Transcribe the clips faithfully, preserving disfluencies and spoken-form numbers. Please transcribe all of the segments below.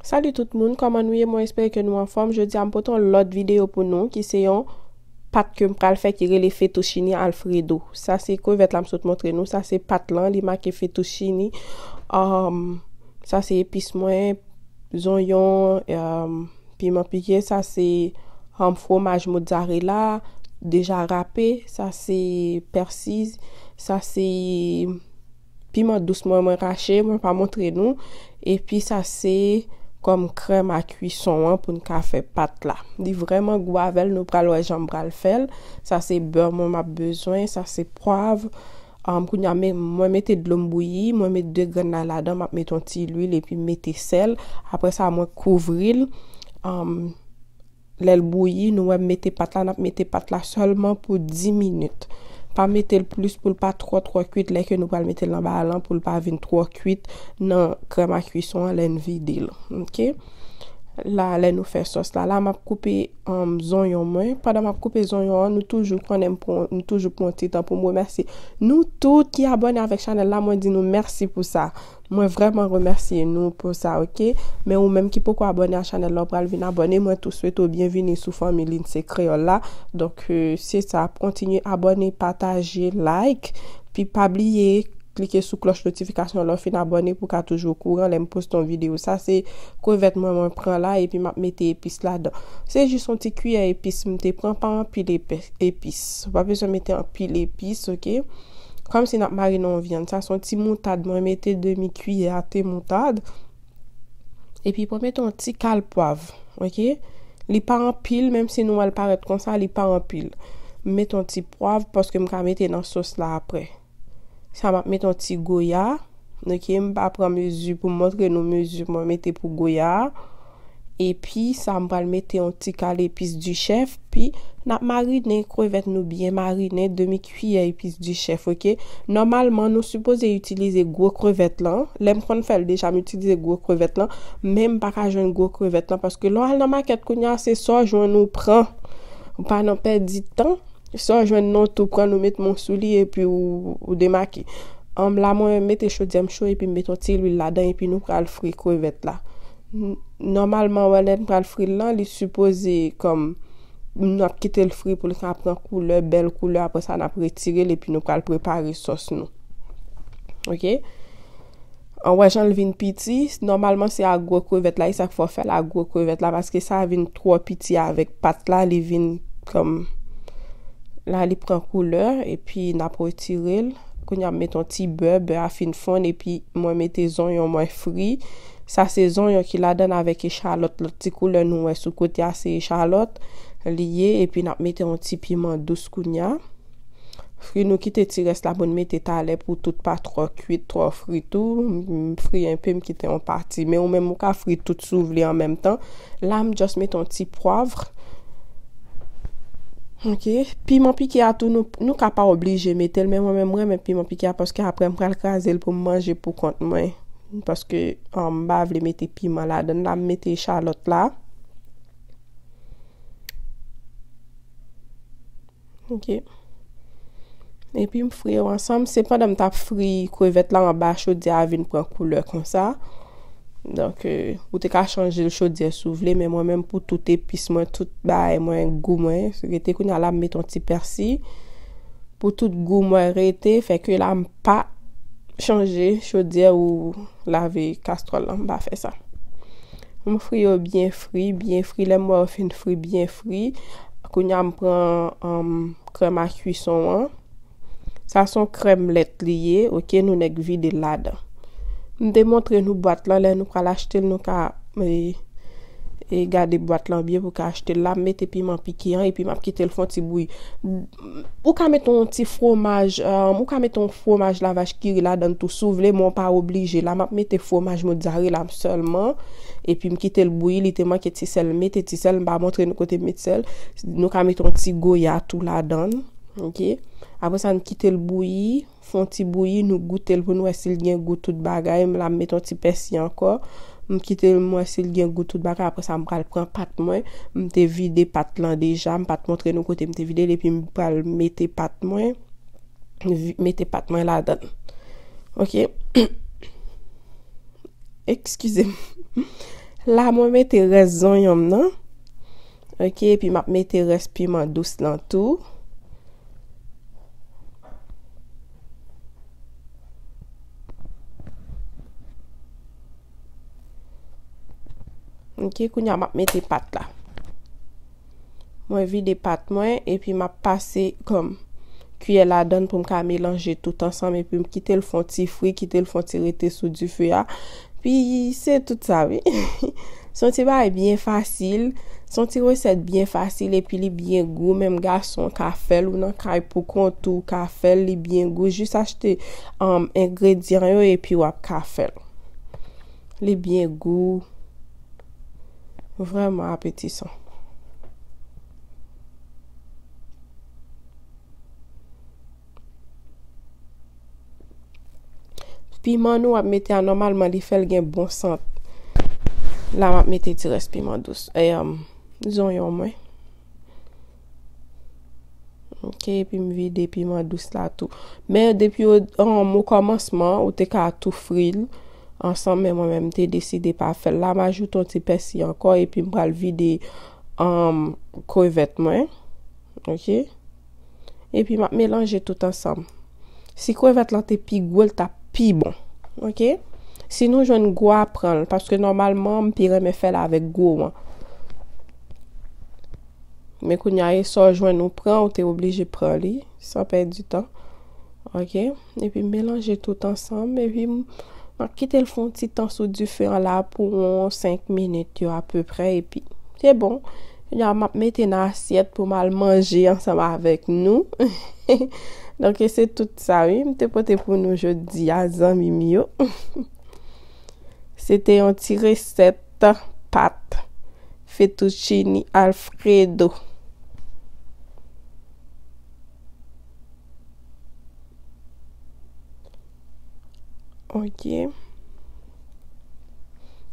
Salut tout moun, kòman nou ye? Mwen espere ke nou anfòm. Jodi a m pote yon lòt videyo pou nou ki se yon pat ke m pral fè ki rele fettuccine alfredo. Sa se krevèt la m sot montre nou, sa se pat lan, li make fettuccine. Um, sa se epis mwen, zonyon, um, piman pike, sa se um, fromaj mozzarella deja rape, sa se pèsi, sa se piman dous mwen, mwen rache, mwen pa montre nou. Epi sa se kòm krèm a kwison an pou n ka fè pat la. Li vrèman gou avè l, nou pral wè jan m pral fè l. Sa se bè mwen m ap bezwen, sa se pwav. Um, kounye a, men, mwen mete dlo m bouyi, mwen met de grenn lay ladan, m ap mete yon ti lwil epi m mete sèl. Apre sa, mwen kouvri l. Um, Lè l bouyi, nou wè m mete pat la, n ap mete pat la sèlman pou dis minit. Pa mete l plis pou l pa twò, twò kwit lè ke nou pral mete l nan balan pou l pa vin twò kwit nan krèm a kwison an lè n vide l. Oke? La, lè nou fè sòs la, la m ap koupe um, zonyon mwen. Pandan m ap koupe zonyon an, nou toujou konnen m pran, m toujou pran ti tan pou m remèsye nou tout ki abòne avèk chanèl la. Mwen di nou mèsi pou sa. Mwen vrèman remèsye nou pou sa, oke? Men ou menm ki poko abòne a chanèl la, ou pral vin abòne. Mwen tou swete w byenvini sou fanmi Lindsay Kreyòl la. Donk, euh, se sa, kontinye abòne, pataje, like. Pi pa bliye, klike sou klòch notifikasyon lè w fin abòne pou w ka toujou okouran lè m poste yon videyo. Sa se krevèt mwen, mwen pran la, epi m ap mete epis ladan. Se jis yon ti kiyè epis m te pran, pa anpil epe-, epis. Ou pa bezwen mete anpil epis, oke? Kòmsi n ap marine yon vyann. Sa se yon ti moutad. Mwen mete demi kiyè a te moutad. Epi pou mete yon ti kal pwav, oke? Li pa anpil, menm si nou wè l parèt konsa, li pa anpil. M mete yon ti pwav paske m ka mete nan sòs la apre. Sa m ap mete yon ti goya. Oke, m pa pran mezi pou m montre nou mezi mwen mete pou goya a. Epi sa m pral mete yon ti kal epis di chèf, pi n ap marinen krevèt nou byen marinen, demi kiyè epis di chèf, oke? Nòmalman, nou sipoze itilize gwo krevèt lan. Lè m konn fè l deja, m itilize gwo krevèt lan, men m pa ka jwenn gwo krevèt lan, paske lè w al nan makèt kounye a, se sa w jwenn ou pran. Ou pa nan pèdi tan. Sa w jwenn nan w tou pran, nou met men w sou li epi ou, ou demake. Anm, la mwen mete chodyè m cho epi m mete yon ti lwil ladan epi nou pral fri krevèt la. N-, nòmalman, wè lè n pral fri l lan, li sipoze kòm n ap kite l fri pou l ka pran koulè, bèl koulè, apre sa n ap retire l epi nou pral prepare sòs nou. Oke? An wè jan l vin piti, nòmalman se a gwo krevèt la, e sa k fè w fè l a gwo krevèt la, paske sa vin twò piti avèk pat la, li vin kòm, la li pran koulè, epi n ap retire l. Kounye a m mete yon ti bè, bè a fin fonn, epi mwen mete zonyon mwen fri. Sa se zonyon ki ladann avèk echalòt, lòt ti koulè nou wè sou kote a se echalòt li ye, epi n ap mete yon ti piman dous kounye a. Fri nou kite ti rès la pou n mete talè pou tout pa twò kwit, twò fri tou. M, m fri enpe, m kite yon pati. Men ou menm ou ka fri tout si w vle an menm tan. La m just mete yon ti pwav. Oke. Piman pike a tou, nou, nou ka pa oblije mete l, men mwen menm mwen renmen piman pike a paske apre m pral kraze l pou m manje pou kont mwen. Paske, um, m pa vle mete piman ladann. La m mete echalòt la. Oke. Epi m fri yo ansanm. Se pandan m t ap fri krevèt la anba chodyè a vin pran koulè konsa. Donk, euh, ou te ka chanje l chodyè si w vle, men mwen menm pou tout epis mwen, tout bagay mwen, gou mwen, rete kounye a la m met yon ti pèsi. Pou tout gou mwen rete, fè ke la m pa chanje chodyè ou lave kastwòl lan, m pa fè sa. M fri yo byen fri, byen fri. Lè m wè yo fin fri, byen fri, kounye a m pran, um, krèm a kwison an. Sa se yon krèm lèt li ye, oke, nou nèk vide l ladan. M te montre nou bwat lan, lè nou pral achte l, nou ka, e, e gade bwat lan byen pou ka achte l la. M mete piman pike an, epi m ap kite l fè yon ti bouyi. Ou ka mete yon ti fwomaj, um, ou ka mete yon fwomaj lavach kiri ladann tou si w vle, men w pa oblije. La, m ap mete fwomaj mozzarella m sèlman. Epi m kite l bouyi, li te manke ti sèl, m mete ti sèl, m pa montre nou kote m met sèl. Nou ka mete yon ti goya tou ladann. Oke. Apre sa, n kite l bouyi, fè yon ti bouyi, nou goute l pou n wè si l gen gou tout bagay. M la, m mete yon ti pèsi ankò. M kite l, m wè si l gen gou tout bagay. Apre sa, m pral pran pat mwen. M te vide pat lan deja. M pa t montre nou kote m te vide l, epi m pral mete pat mwen. Vi-, mete pat mwen ladann. Oke. Eskize m. La, mwen mete rès zonyon m nan. Ok, epi m ap mete rès piman dous lan tou. Ok, kounye a m ap mete pat la. Mwen vide pat mwen, epi m ap pase kòm kiyè ladan l pou m ka melanje tout ansanm, epi m kite l fè yon ti fri, kite l fè yon ti rete sou dife a. Pi se tout sa, wi. Se yon ti bagay byen fasil, se yon ti resèt byen fasil, epi li byen gou, menm gason ka fè l, ou nan kay pou kont ou ka fè l, li byen gou, jis achte, um, engredyan yo, epi w ap ka fè l. Li byen gou, vrèman apetisan. Piman nou w ap mete a, nòmalman, li fè l gen bon sant. La, m ap mete ti rès piman dous. E, um, zonyon mwen. Ok, epi m vide piman dous la tou. Men depi o, um, o kòmansman, ou te ka tou fri l ansanm, men mwen menm, m te deside pa fè l. La, m ajoute yon ti pèsi ankò, epi m pral vide, um, krevèt mwen. Ok? Epi m ap melanje tout ansanm. Si krevèt lan te pi gwo, l t ap pi bon. Ok? Si nou jwenn gwo a, pran l, paske nòmalman, m pi renmen fè l avèk gwo an. Men kounye a, e sa w jwenn ou pran, ou te oblije pran li, san pèdi tan. Ok? Epi m melanje tout ansanm, epi m, m ap kite l fè yon ti tan sou dife an la pou yon senk minit yo apeprè, epi se bon. Kounye a, m ap mete nan asyèt pou m al manje ansanm avèk nou. Donk, se tout sa, wi, m te pote pou nou jodi a, zanmi m yo. Se te yon ti resèt pat fettuccine Alfredo. Ok.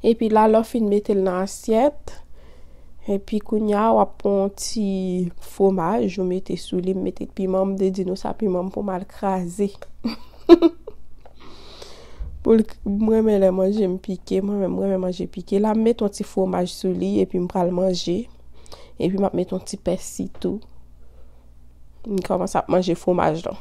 Epi la, lè w fin mete l nan asyèt, epi kounye a, w ap pran yon ti fwomaj, ou mete sou li, m mete piman, m te di nou sa, piman m pou m al kraze. Pou l, m renmen lè manje m pike, mwen menm, m renmen manje pike. La, m mete yon ti fwomaj sou li, epi m pral manje. Epi m ap mete yon ti pèsi tou. M kòmanse ap manje fwomaj lan.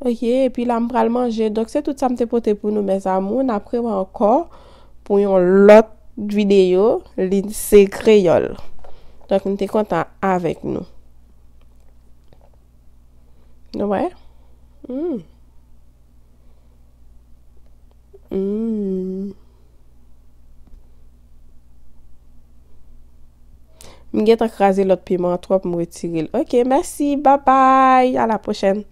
Ok, epi la, m pral manje. Donk, se tout sa m te pote pou nou, mes amours. N ap rewè ankò pou yon lòt videyo. Li se kreyòl. Donk, m te kontan avèk nou. Nou wè? Mm. Mm. M gentan kraze lòt piman an twòp, m retire l. Ok, mèsi, babay, a la pwochèn.